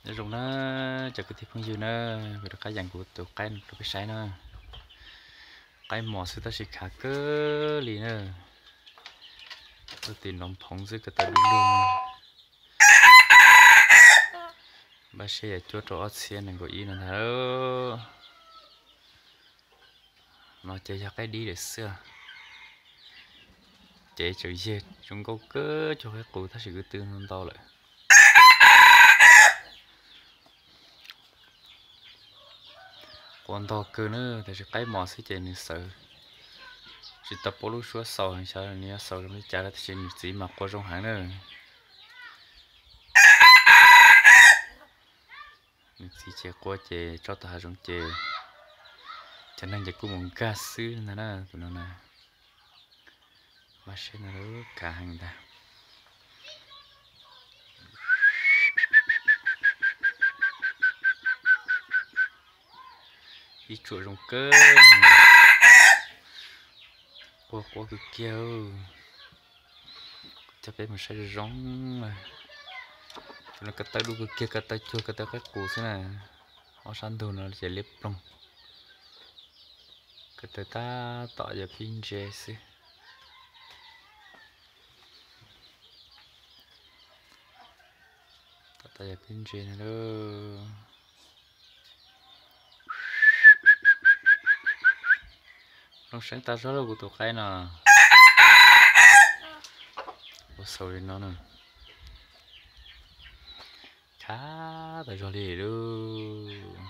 Nyob zoo na, cov kwv tij phooj ywg na, kuv rov qab yeem kuv tus qaib rau peb saib na. Qaib mos xwb tab sis khav kawg li na. Tuaj tim Nroos Phoov xwb ko taw du lug. Npaj siab yog cuab rau ob txhiab nees nkaum ib no ntag. No ces yog qaib dib lawm xwb. Ces tseem yog zoo nkauj kawg cuag qaib qus tab sis kwv tw ntau lawm. Qua ntog kawg na, tab sis qaib mos xwb ces nws xaws tsis tau paub lub suab xaus, xyov nws yuav xaus zoo li cas lawm tab sis nws txiv mas qua zoo heev na. Nws txiv ces qua ces tso tau hav zoov ces cov neeg ces kuj mus nkag xwb ntag na tus no na. Npaj siab no lub kav heev ntag. Ib tsuam zoo kawg. Qua qua kawg kiag. Coj peb mus saib zoo zoo. Tus no ko taw du kawg kiag, ko taw cuag ko taw qaib qus xwb na. Ob sab ntug no ces liab ploog. Ko taw tab tom yog pib ntse xwb. Tab tom yog pib ntse no lauj. Zoo seeb tas zog lauj kuv tus qaib no. Ua xaus li no na. Khav tas zog li lauj.